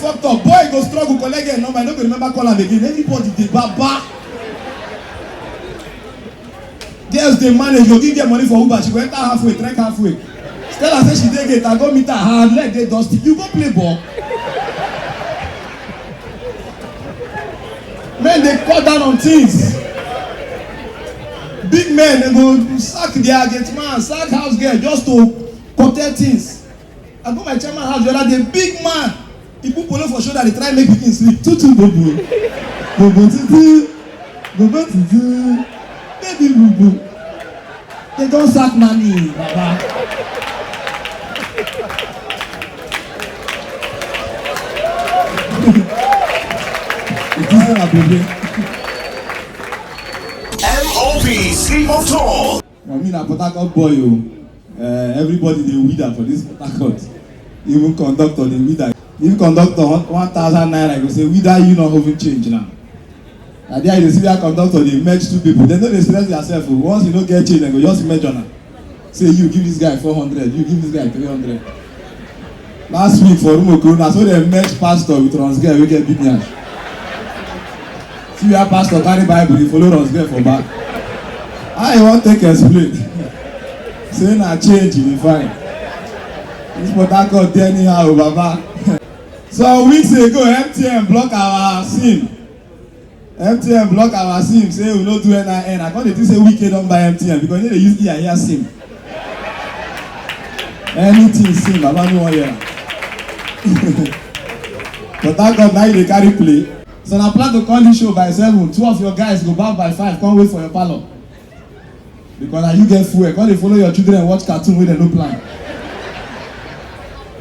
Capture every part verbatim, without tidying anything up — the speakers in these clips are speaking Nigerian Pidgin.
Doctor, boy go struggle collect girl number, I no go remember call am again. Everybody dey baba. Girls dey manage, go give girl money for Uber, she go enter halfway, trek halfway. Tell her say she dey gate, I go meet her, her leg dey dusty. You go play ball. Men dey cut down on things. Big men, dem go sack their gate man, sack house girl just to protect things. I go my chairman house the other day, big man. He put polo for shoulder, dey try make pikin sleep. Tutu bobo. Bobo tutu. Bobo tutu. Baby bobo. They don sack mommy, baba. It is not a problem. M O P, sleep of tall. For me, na Port Harcourt boy o. Eh, everybody dey weed am for this Port Harcourt. Even conductor dey weed am. If conductor want one thousand naira, I go say, "Weed that you no even change now." Na there you dey see that conductor dey merge two people. Dem no dey stress theirself o. Once you no get change, dem go just merge una. Say, "You give this guy four hundred, you give this guy three hundred." Last week for Rumuokoro, na so dem merge pastor with runs girl wey get big nyash. See where pastor carry Bible, dey follow runs girl for back. How you wan take explain? Say na change you dey find. This Port Harcourt dey anyhow, baba. Some weeks ago, M T N block our sim. M T N block our sim, say we no do N I N. I come dey think say Wike don buy M T N because e no dey use ear hear sim. Anything sim, baba no wan hear am. But thank God, now you dey carry play. So na plan to come this show by seven. Two of your guys go baff by five, come wait for your parlour. Because na you get fuel, come dey follow your children watch cartoon wey dem no plan.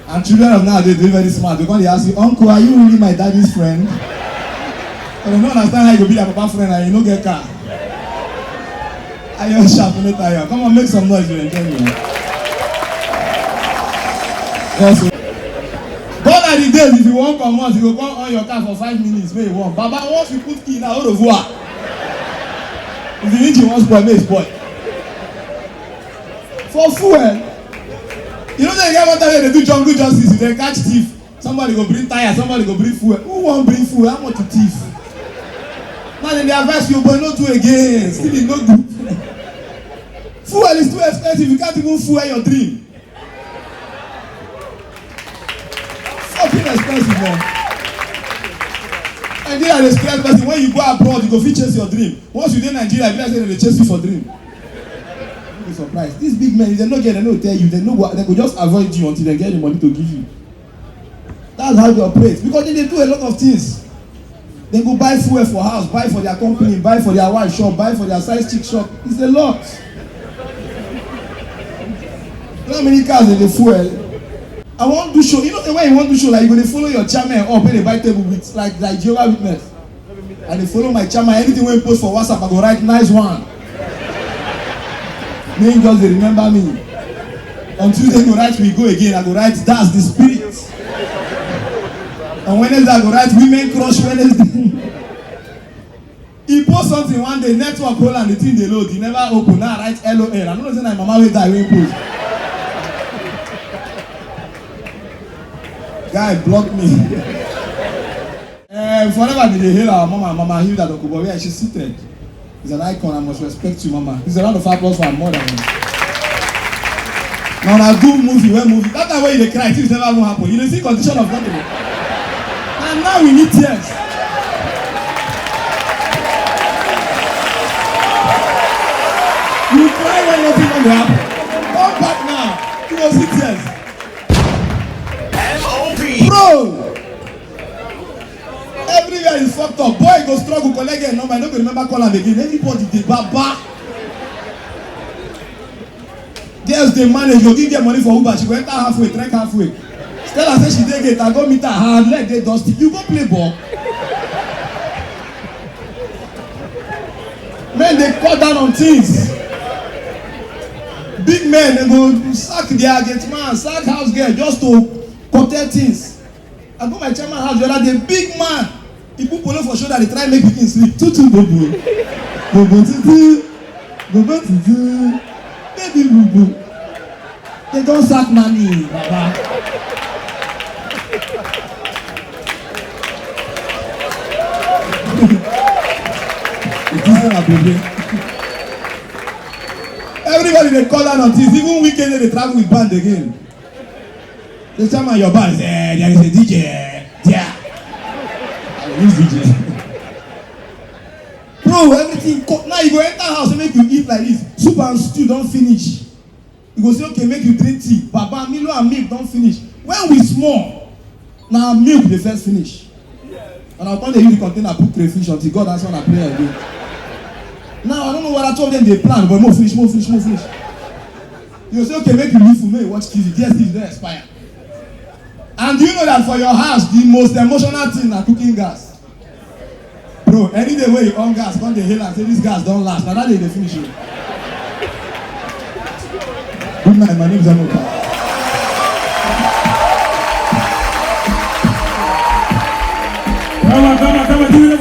And children of nowadays dey very smart. They come dey ask you, "Uncle, are you really my daddy's friend?" But dem no understand how you go be their papa friend and you no get car. Iron sharp, no tire. Come on, make some noise, you enjoy me. Yes. Gone are the days if you wan comot, you go come on your car for five minutes, make you warm. Baba, once you put key now, au revoir. If the engine wan spoil, make e spoil. For fuel, you know say e get one time wey dem do jungle justice, dem catch thief. Somebody go bring tire, somebody go bring fuel. Who wan bring fuel? How much to thief? Now dem dey advise you, "Boy, no do again. Stealing no good." Fuel is too expensive. You can't even fuel your dream. Fucking expensive, man. Nigeria dey stress person. When you go abroad, you go fit chase your dream. Once you dey Nigeria, e be like say dem dey chase you for dream. No be surprise. These big men, if dem no get, dem no tell you. Dem no go, dem go just avoid you until dem get the money to give you. That's how they operate. Because dem dey do a lot of things. Dem go buy fuel for house, buy for their company, buy for their wife shop, buy for their side chick shop. It's a lot. You know how many cars dem dey fuel? I wan do show. You know the way you wan do show, like, you go dey follow your chairman up, wey dey buy table with, like, like Jehovah Witness. I dey follow my chairman. Anything wey he post for WhatsApp, I go write, "Nice one." Make him just dey remember me. On Tuesday, he go write, "We go again." I go write, "That's the spirit." On Wednesday, I go write, "Women crush Wednesday." He post something one day, network hold and the thing dey load. He never open. Now I write, "L O L." I no know say na him mama wey die wey he post. Guy block me. Eh, forever we dey hail our mama, Mama Hilda Dokubo, where she seated. Is an icon, I must respect you, Mama. It's a round of applause for our mother. Now, na good movie, where movie? That time wey you dey cry, things never even happen. You dey see condition of country. And now we need tears. You cry when nothing don dey happen. Come back now, you go see tears. M O P. Bro! Everywhere is fucked up. Boy go struggle, collect girl number, I no go remember call am again. Everybody dey baba. Girls dey manage, go give girl money for Uber, she go enter halfway, trek halfway. Tell her say she dey gate, I go meet her, her leg dey dusty. You go play ball. Men dey cut down on things. Big men, dem go sack their gate man, sack house girl just to protect things. I go my chairman house the other day, big man. He put polo for shoulder, dey try make pikin sleep. Tutu bobo. Bobo tutu. Bobo tutu. Baby bobo. They don sack mommy, baba. Everybody dey call am notice, even Wike no dey travel with band again. The chairman, your band, eh, there is a D J there. I use D J. Bro, everything co- now you go enter house, make you eat like this. Soup and stew don finish. You go say, okay, make you drink tea. Baba, Milo and milk don finish. When we small, na milk dey first finish. And I come dey use the container put crayfish until God answer my prayer again. Now I don't know what I told them they plan, but more finish, more finish, more finish. You say, okay, make you leave for me, watch T V. Yes, T V don expire. And do you know that for your house, the most emotional thing na cooking gas? Bro, any day wey you on gas, come dey hail am say this gas don last. Na that day dey finish you. Good night, my name is Amoka. Come on, come on, come on, give it